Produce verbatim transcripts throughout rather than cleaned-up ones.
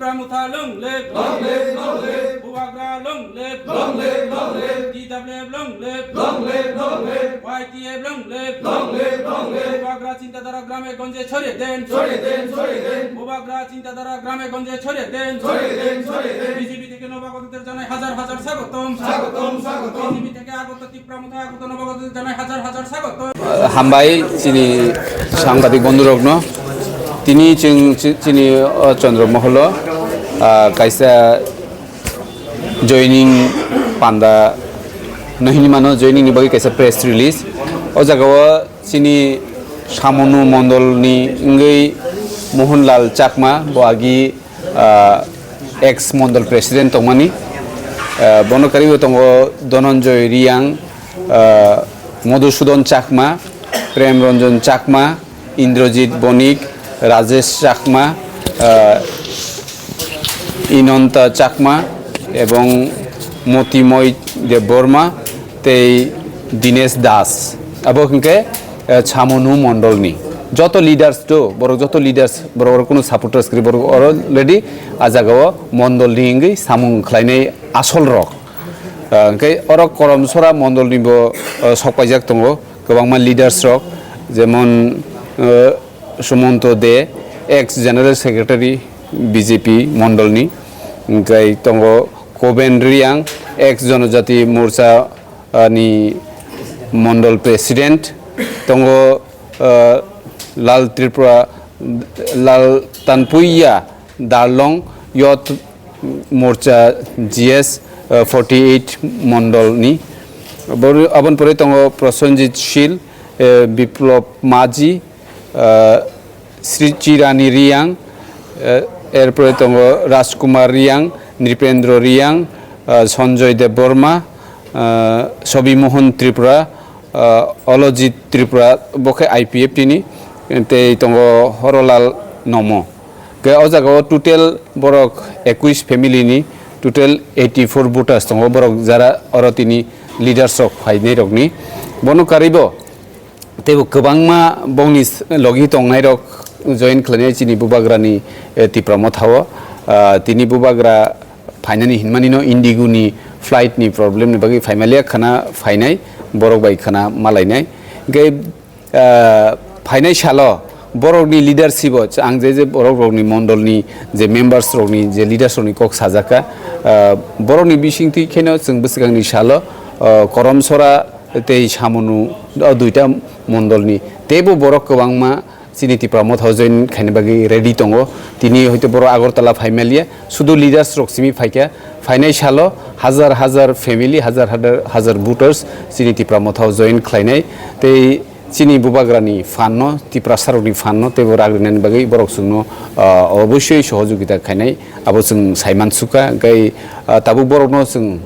Tipra Motha long live! Long live, long live! Bubagra long live! Long live, long live! T W F long live! Long live, long live! Y T F long live! Long live, long live! Bubagra চিন্তাধারা গ্রামে গঞ্জে ছড়িয়ে দেন! ছড়িয়ে দেন, ছড়িয়ে দেন! Bubagra চিন্তাধারা গ্রামে গঞ্জে ছড়িয়ে দেন! ছড়িয়ে দেন, ছড়িয়ে দেন! B J P থেকে নবাগতদের জানাই হাজার হাজার স্বাগতম! স্বাগতম, স্বাগতম! B J P থেকে আগত Tipra Motha আগত নবাগতদের জানাই হাজার হাজার স্বাগতম! Hambai chini sangbadik bondhurokno. Tini chwng chi-, chini, o, Chandra Moholo, ah, kaisa joining panda no hinwi mano, joining ni bagwi kaisa press release. O jagao chini Samonu Mondol ni wngwi Mohanlal Chakma, bo agi, ah, ex Mondol president tongmani. Ah, bono karwi tongo Dhananjay Reang, ah, Madhusudan Chakma, Prem Ranjan Chakma, Indrajit Bonik, Rajesh Chakma, ah, Inanta Chakma ebong Motimoi Debbarma tei Dinesh Das. Abo hwnkhe, ah, Samonu Mondolni joto leaders to, borok joto leaders, borok oro kunu supporters kwrwi, borok oro already a jagao Mondolni wngwi samung khlainai asol rok. Ah, hwnkhe oro Korom Sora Mondolni bo, ah, sok paijak tongo. Kwbangma leaders rok, jemon, eh, Sumanto De, ex General Secretary B J P Mondolni, hwnkhe tongo Koben Reang, ex Janajati Morcha, ah, ni Mondol President, tongo, eh, Lal Tripura, Lal Tanpuia Darlong, Youth Morcha G S, eh, forty eight Mondol ni. Aboni, aboni pore tongo Prosenjit Shil, eh, Biplop Maji, eh, Sri Chirani Reang, eh, erpore tongo Rajkumar Reang, Nripendra Reang, eh, Sanjay Debbarma, eh, Sobi Mohan Tripura, ah, Olojit Tripura, bo khe I P F T ni, tei tongo Horolal Nomo. Khe o jagao total borok ekush family ni total eighty four voters tongo, borok jara oro tini leaders rok phainai rokni. Bono karwibo teibo kwbangma bongni s-, logi tongnai rok join khlainai chini Bubagrani, eh, Tipra Mothao. Ah, tini Bubagra phainani hinmani no Indigo ni flight ni problem ni bagwi phaimaliya khana phainai, borok bai khana malainai. Hingke, ah, phainai salo borok ni leadership o ang je je borok rok ni mondol ni je members rok ni je leaders rok ni kok sajak kha, ah, borok ni bising twi kheno chwng bwswkang ni salo, ah, Korom Sora tei Samonu o duita mondol ni teibo borok kwbangma chini Tipra Motha o join khaina bagwi ready tongo. Tini hoito borok Agartala phaimaliya, sudu leaders rok simi phaikha. Phainai salo hazar hazar family, hazar hazar, hazar voters chini Tipra Motha o join khlainai. Tei chini Bubagrani phan no, Tiprasa rokni phan no teibo rak rinani bagwi borok chwngno, ah, obosoi sohojogita khainai, abo chwng saiman sukha. Hingke, ah, tabuk borokno chwng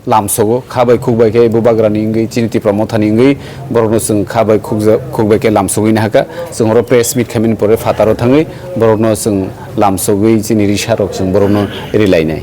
lamsogo, kha bai khuk bai khe Bubagrani wngwi, chini Tipra Mothani wngwi borokno chwng kha bai khukja-, khuk bai khe lamsogwi nahakha. Chwng oro press meet khaimani pore phataro thangwi borokno chwng lamsogwi chini risarok chwng borokno rilainai.